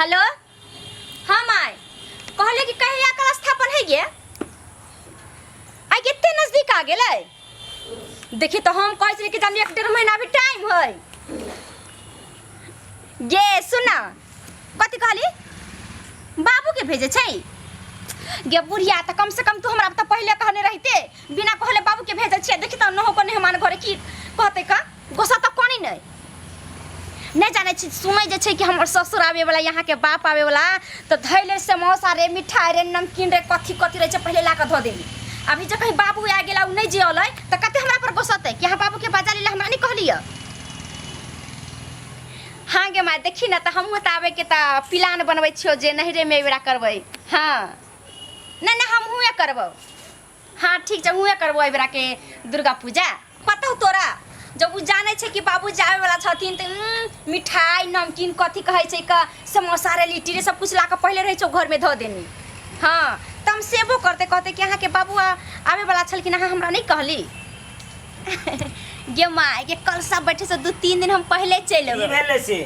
Hello. हाँ माय, कहले कि कहिया कल स्थापन है गे? आइ कते नजदीक आ गेलै। देखी तो हम कहै छलियै कि जान 1-1.5 महीना अभी टाइम है गे। सुना, कथी कहली? बाबू के भेजे छै गे बुढ़िया? तऽ कम से कम तू हमरा तऽ पहिले कहने रहिते। बिना कहले बाबू के भेजे छियै। देखी तऽ नहो को मेहमान घरे की कहते का गोसा तऽ कोनी नहीं नहीं जाने छी। सुनै जे छै कि हमर ससुर आवे वाला, यहाँ के बाप आवे वाला, तऽ धैले समोसा रे, मिठाई रे, नमकीन रे, कथी कथी रहे छै, पहिले ला कऽ धऽ देली। अभी जे कहीं बाबू आ गेला, उ नहीं जे अलै तऽ कते हमरा पर गोसतै कि यहाँ बाबू के बजा लेले, हमरा नहीं कहलियै। हाँ गे माय, देखी ना, तऽ हमहूँ तऽ आबैके तऽ प्लान बनबै छियौ जे नैहरेमे एहिबेरा करबै। हाँ, नहि नहि, हम हुएँ करबौ। हाँ, ठीक छै, हुएँ करबौ एहिबेराके दुर्गा पूजा। पता हौ तोरा, जब उ जानै छै कि बाबू जाबेवला छथिन तऽ मिठाई, नमकीन, कथी कहै छै क समोसा रे, लिट्टी रे, सब कुछ ला कऽ पहिले रहै छौ घरमे धऽ देनी। हाँ, तऽ हम सेबो करतै, कहतै कि अहाँके बाबू आबेवला छलखिन, अहाँ हमरा नहि कहली। गे माय गे, कल सब बैठे से 2-3 दिन हम पहिले चलि की एबै। भेलै से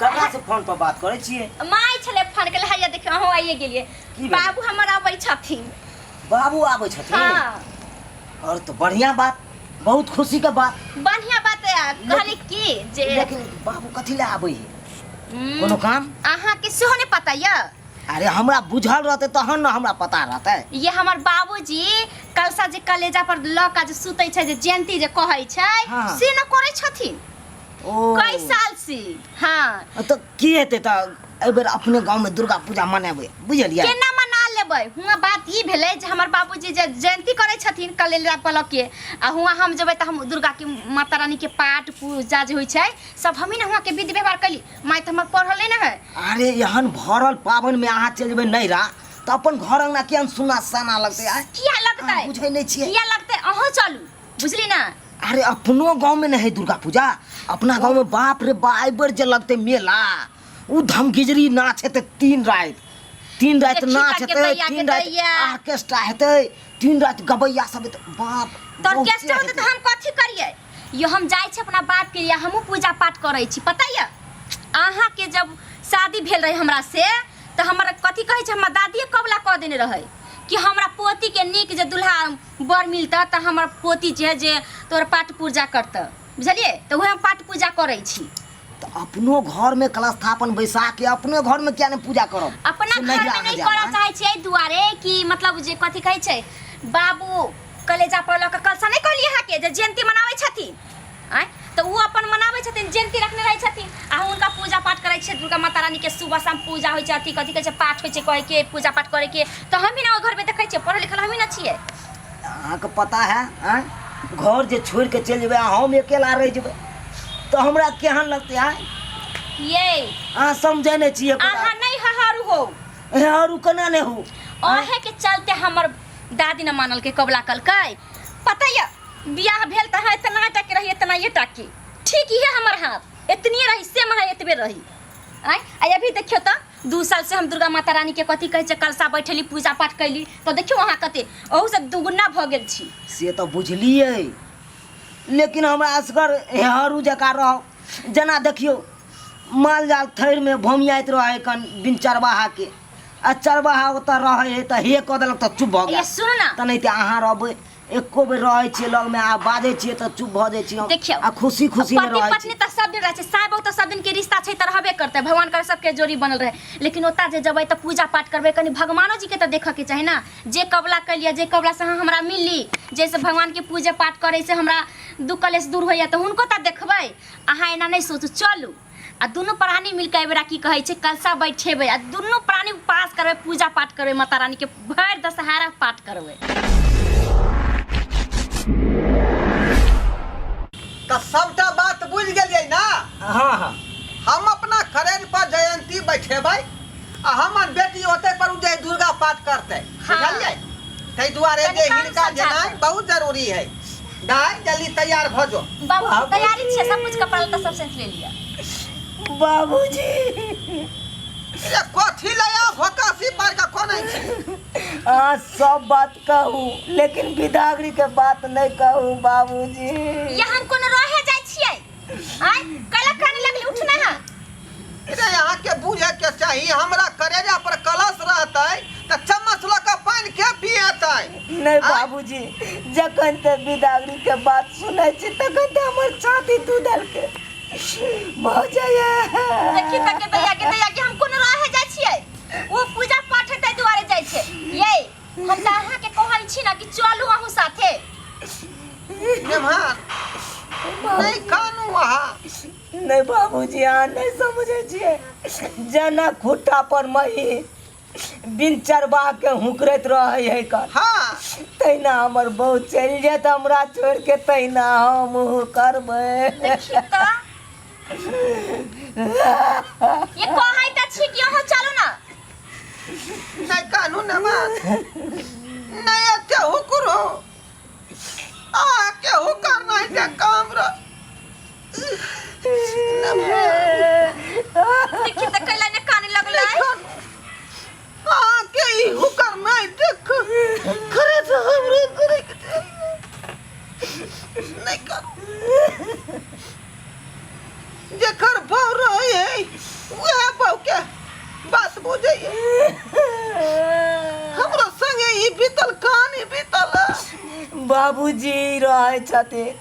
ककरा से फोन पर बात करै छियै? माय छलै फोन केले। हैया देखियौ, अहूँ आइए गेलियै। की भेलै? बाबू हमर अबै छथिन। बाबू आबै छथिन? हाँ। और तो बढ़िया बात, बहुत खुशी के बात। बढ़िया बात है। कहली की जे लेकिन बाबू कथी ले आबै है? कोनो काम? अहाँके सेहो नहि पता यऽ? अरे, हमरा बुझल रहतै तहन ने हमरा पता रहतै। ये हमर बाबूजी कलसा जे कलेजा पर लऽ कऽ जे सुतै छै, जे जयंती जे कहै छै, से न करै छथिन ओ कई साल से। हाँ। तऽ की हेतै? तऽ एहिबेर अपने गाँवमे दुर्गा पूजा मनेबै, बुझलियै? केना मना लेबै? हुआँ बात ई भेलै जे हमर बाबूजी जे जयंती करै छथिन कलेजा पर लऽ के, आ हुआँ हम जेबै तऽ हम दुर्गा के, माता रानी के पाठ पूजा जे होइ छै, सब हमही ने हुआँ के विधि व्यवहार कैली। माय तऽ हमर पढ़ल नहि ने है। अरे, एहन भरल पाबनिमे अहाँ चलि जेबै नैहरा तऽ अपन घर अंगना केहन सुना साना लगतै आय? किया लगतै? अहाँ बुझै नहि छियै। किया लगतै? अहूँ चलू, बुझली ना? अरे, अपनो गाँवमे नहि है दुर्गा पूजा? अपना गाँवमे बाप रे बा, एहि बेर जे लगतै मेला, ओ धमगिजरी नाच हेतै 3 राति, 3 राति देखी नाच तऽ हेतै। गेतैया, 3 राति गेतैया। ऑर्केस्ट्रा हेतै, 3 राति गबैया सब हेतै, बाप तऽ बहुते ऑर्केस्ट्रा होतै हेतै। तऽ हम कथी करियै यो? हम जाइ छी अपना बाप के लिए, हमहूँ पूजा पाठ करै छी। पता यऽ अहाँके, जब शादी भेल रहै हमरा से तऽ हमर कथी कहै छै, हमर दादिए कबला कऽ देने रहै कि हमरा पोतीके नीक जे दुल्हा बर मिलतै तऽ हमर पोती जे है जे तोहर पाठ पूजा करतै, बुझलियै? तऽ उएह हम पाठ पूजा करै छी। तऽ अपनो घरमे कलस्थापन बैसा के अपने घरमे किया नहि पूजा करब? अपना से नहिरा घरमे अहाँ नहि जायब, करऽ आँय? चाहै छियै एहि दुआरे कि मतलब जे कथी कहै छै, बाबू कलेजा पर लऽ कऽ कलशा, नहि कहलियै अहाँके जे जयन्ती मनाबै छथिन आँय, तऽ ओ अपन मनाबै छथिन, जयन्ती रखने रहै छथिन, आ हुनका पूजा पाठ करै छियै। दुर्गा माता रानीके सुबह शाम पूजा होइ छै, अथी कथी कहै छै, पाठ होइ छै, कहैके पूजा पाठ करैके, तऽ हमही ने ओहि घरमे देखै छियै, पढ़ल लिखल हमही ने छियै। अहाँके पता है आँय, घर जे छोड़ि के चलि जेबै आ हम अकेला रहि जेबै तऽ हमरा केहन लगतै आँय? ये अहाँ समझै नहि छियै। अहाँ नहि हहारू हो। हरू केना नहि हो? अहे के चलते हमर दादी ने मानल के कबला कलकै। पता ये, बियाह भेल तऽ अहाँ इतना टाके रही, इतना ये टाके, ठीक इहे हमर हाथ एतनिए रही, सेम अहाँ एतबे रही आँय। आ अभी देखियौ तऽ 2 साल से हम दुर्गा माता रानी के कथी कहै छै, कलशा बैठेली, पूजा पाठ कैली, तऽ देखियौ अहाँ कते ओहू से दुगुना भऽ गेल छी। से तऽ बुझलियै, लेकिन हमरा असगर हरू जकाँ रहब, जेना देखियौ माल जाल थैरमे भोमियाइत रहै कन बिन चरवाहाके, आ चरवाहा ओतऽ रहै है तऽ हे कऽ देलक तऽ चुप भऽ ये गेल। सुनू ना। तऽ नहि तऽ अहाँ रहबै, एको बेर रहै छियै लगमे आ बाजै छियै तऽ चुप भऽ जाइ छी हम। देखियौ, आ खुशी खुशी मे पति रहै छी। पत्नी तऽ सब दिन रहै छै, साय बहू तऽ सब दिन के रिश्ता छै, तऽ रहबे करतै, भगवान करे सबके जोड़ी बनल रहे। लेकिन ओतऽ जे जेबै तऽ पूजा पाठ करबै, कनि भगवानो जी के तऽ देखऽ के चाही ने। जे कबला केलियै, जे कबला से अहाँ हमरा मिलली, जैसे भगवान के पूजा पाठ करै से हमरा दुख कलेश दूर होइया, तऽ हुनको तऽ देखबै। अहाँ एना नहि सोचू, चलू आ दुनू प्राणी मिलके एहि बेरा की कहै छै, कलशा बैठेबै आ दुनू प्राणी उपवास करबै, पूजा पाठ करबै, माता रानी के भरि दशहरा पाठ करबै। तऽ सबटा बात बुझि गेलियै ने? हाँ हाँ। हम अपना खरेद पर जयंती बैठेबै आ हमर बेटी ओतै पर उ जे दुर्गा पाठ करतै। बुझलियै? ताहि दुआरे कनि जे कम हिनका समझा जेनाइ कऽ। बहुत जरूरी है। दाइ, जल्दी तैयार भऽ जो। बाबू, तैयारी छियै, सब कुछ कपड़ा लत्ता सब सेट ले लिअ। बाबूजी। ये कथी लया भोकासी पार के कोनै छी? अहाँ सब बात कहू, लेकिन बिदागरी के बात नहीं कहू बाबूजी। ये हम कोनो रहे जाइ छियै आय? कल खाने लगली, उठ ना। रे अहाँ के बुझे के चाही हमरा करेजा पर कलश रहतै तऽ चम्मच लऽ कऽ पानि के पिएतै नहि बाबूजी जखन तऽ बिदागरी के बात सुनै छी तखन तऽ हमर छाती दूधल के भऽ जाइए। देखी तऽ के दैया के दैया के हम कोनो राहे जाइ छियै ओ पूजा पाठ हेतै दुआरे जाइ छै ये हम तऽ अहाँके कहै छी ने कि चलू अहूँ साथे। नेमहान नहि कानू अहाँ। नहि बाबूजी अहाँ नहि समझै छियै जेना खुट्टा पर मही बिन चरबा के हुकरैत रहै है कर हाँ तहिना हमर बहू चलि जायत हमरा छोड़ि के तहिना हम करबै। देखी तऽ ये कहै तऽ छी कि अहाँ चलू ना। नहि कानू नेमहान नहि एते हुकरू आ के हुकर नहीं के काम रह। देखी तऽ कैला ने काने लगलै। आ के ई हुकर नहीं देख करे से हमरो करे के नहीं कर जेकर बहु रहे है वह बहु के बात बुझे हमरो संगे ई बीतल कहानी बीतल। बाबूजी रहै छथिन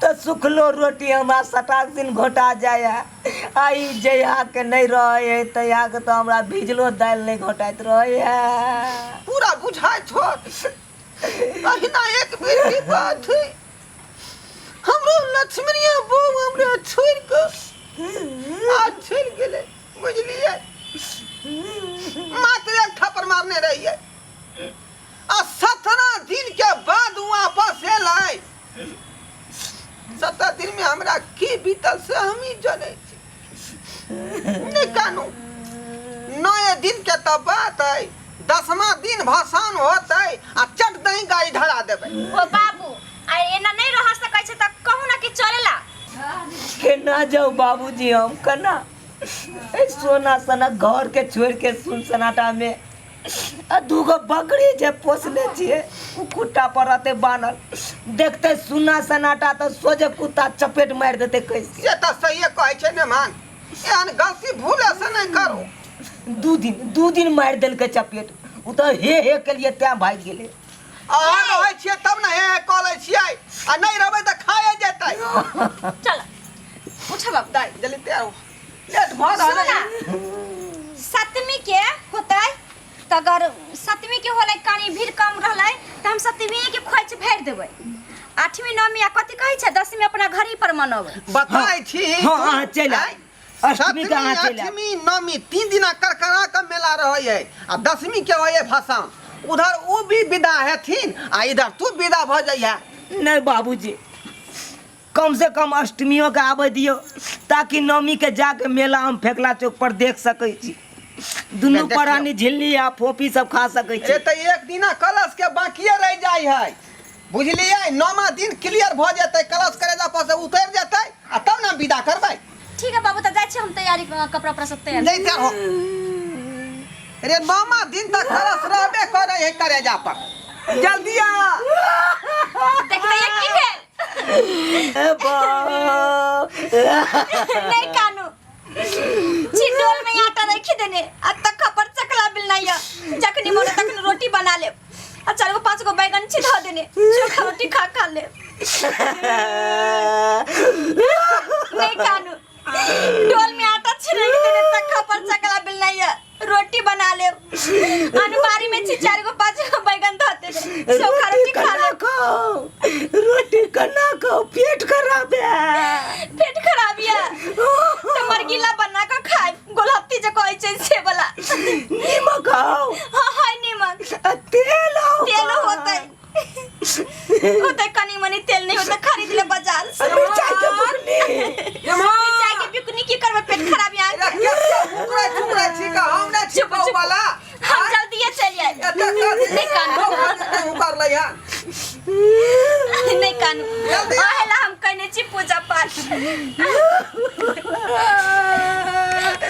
तऽ सुखलो रोटी हमरा सटाक दिन घोटा जाय आ ई जहिया के नहि रहै है तहिया के तऽ हमरा भिजलो दालि नहि घोटाइत रहै है। पूरा बुझाइ छो अहिना एक बेर की बात है हमरो लक्ष्मणिया बहू हमरा छोड़ि कऽ आ चलि गेलै बुझलियै मात्र एक थप्पड़ मारने रहियै आ 17 दिन के बाद वापस एलै। 17 दिन में हमरा की बीतल से हम ही जनै छी। नहि कानू 9 दिन के तऽ बात है 10वां दिन भसान होतै आ चट दही गाड़ी धरा देबै। ओ बाबू आ एना नहि रह सकै छै तऽ कहू ना कि चलेला। केना जाउ बाबूजी हम केना सोना सनक घर के छोड़ के सुन सनाटा में आ दूगो बकरी जे पोसने छियै उ कुत्ता पर रहते बान्हल देखते सुना सनाटा तऽ सोझे कुत्ता चपेट मारि देते कैसे। से तऽ सहिए कहै छै ने मान एहन गलती भूले से नहि करू। दू दिन मारि देलकै चपेट उ तऽ हे हे के लिए तैं भागि गेलै। अहाँ रहै छियै तब ने हे हे कऽ लै छियै आ नहि रहबै तऽ खाए जेतै। चल उठो बाबू। दाइ जल्दी तैयार हो लेट भऽ रहल है। सप्तमी के होतै तऽ अगर सप्तमी के होलै कनी भीड़ कम रहलै तऽ हम सप्तमी के खोइछ भरि देबै। 8वीं 9वीं आ कथी कहै छै 10वीं अपना घर ही पर मनबै। बताइ छी। हाँ, अहाँ चलि आउ। अष्टमी के अहाँ चलि आउ। 8वीं 9वीं 3 दिना करकरा के मेला रहै है आ 10वीं के होय है भसान। उधर उ भी विदा हेथिन आ इधर तू विदा भऽ जइहे। नहि बाबूजी कम से कम अष्टमियों के आबै दियौ ताकि नवमी के जाके मेला हम फेकला चौक पर देख सकै छी। दुनू प्राणी झिल्ली आ फोपी सब खा सकै छी। रे तऽ एक दिना कलश के बाकिए रहि जाइ है बुझलियै। 9वां दिन क्लियर भऽ जेतै कलश करेजा पर से उतरि जेतै आ तब ने विदा करबै। ठीक है बाबू तऽ जाइ छी हम तैयारी कपड़ा उपड़ा सब तैयार। नहीं तैयार हो रे 9वां दिन तक कलश रहबे करै है करेजा पर। जल्दी आ। देखते ये की भेल। ए बाप। नहीं कानू चिडोल में आटा रखी देने आ तखा पर चकला बिलना या जखनी मोने तखनी रोटी बना ले आ 4 गो 5 गो बैगन छिधा देने चोखा रोटी खा खा ले। नहीं कानू डोल में आटा छिड़क देने तखा पर चकला बिलना या रोटी बना ले अनुमारी में छी 4 गो 5 गो बैगन धो देने चोखा रोटी खा ले। रोटी कना खाओ पेट खराब है। पेट खराब है तो मरगिला बना के खाए गोलहत्ती जे कहै छै से वाला। नीमक खाओ। हाँ हाय नीमक। आ तेल आओ। तेल होतै होतै कनी मनी तेल नहीं होतै खरीद ले बाजार से। मिरचाई के बुकनी। मिरचाई के बुकनी की करबै पेट खराब है। रे के उकरै चुकरै छी का हम नै छी चुप, बहु चुप। वाला। हम जल्दीए चलि आएब। एते कर नहीं कानू। बहु खातिर उकर लै हन। नहीं कानू। जल्दी। ओहेला हम कहने छी पूजा पाठ।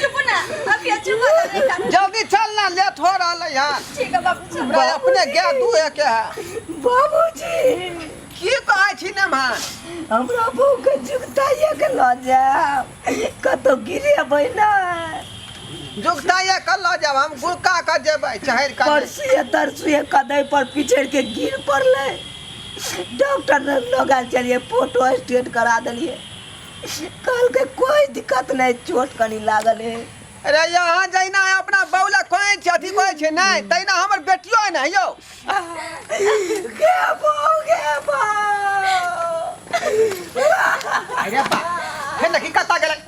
चुप ना अभी चुप हो नहीं कानू। जल्दी चल ना लेट हो रहल है। ठीक है बाबू। हमरा अपने गाय दूहे के है। बाबूजी। की कहै छी नमहर? हमरा बहू के जुगताइए के लऽ जायब, कतौ गिरेबै ने। जुगताइए के लऽ जायब, हम गुड़का के जेबै चढ़ि कऽ। परसुए तरसुए कदई पर पिछड़ के गिर पड़लै, डॉक्टर लग लऽ गेल छलियै, फोटो स्टेट करा देलियै, कहलकै कोई दिक्कत नहि, चोट कनि लागल है। अरे यहाँ जहिना अपना बौला कहै छै, अथी कहै छै नहि, तहिना हमर बेटियो है ने यौ। गे बहू, गे बहू। अरे बा, हे देखी कतऽ गेलै।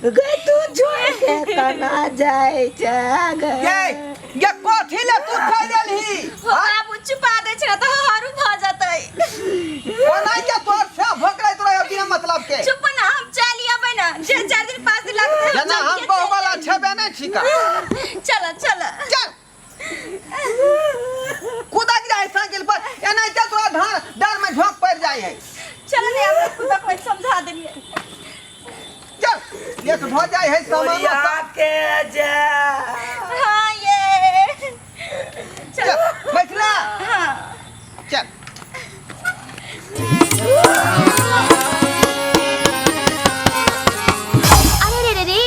गे तू छोड़ के कना जाइ छै गे? ये ये कथी ले तू छोड़ि देलही? हो बाबू, चुपा दै छै ने तऽ हरू भऽ जेतै। ओना के तोर से भोकरै तोरा बिना मतलब के। चुप ना, हम चलि अबै ने, जे 4 दिन 5 दिन लागतै। जेना हम बहु वाला छेबे नहि छिका। चल चल चल, कुदक जाए साइकिल पर, एनाहिते तोरा धार डार में झोंक पड़ जाए है। चल ने, हमरा खुदा कोई समझा देलिए। चल, एक भ जाए है सामान। ओरिया के जा। हाँ, ये चल। चल बैठला। हाँ। चल। अरे रे रे रे,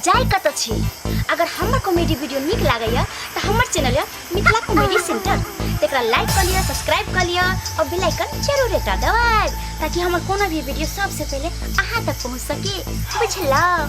जाय कतऽ छी? अगर हमर कॉमेडी वीडियो नीक लागैया तऽ हमर चैनल यऽ मिथिला कॉमेडी सेंटर, तकरा लाइक कऽ लिअ, सब्सक्राइब कऽ लिअ और बेल आइकन जरूर दबाएब, ताकि हमर कोनो भी वीडियो सबसे पहिले अहाँ तक पहुँच सके। बुझलहुँ?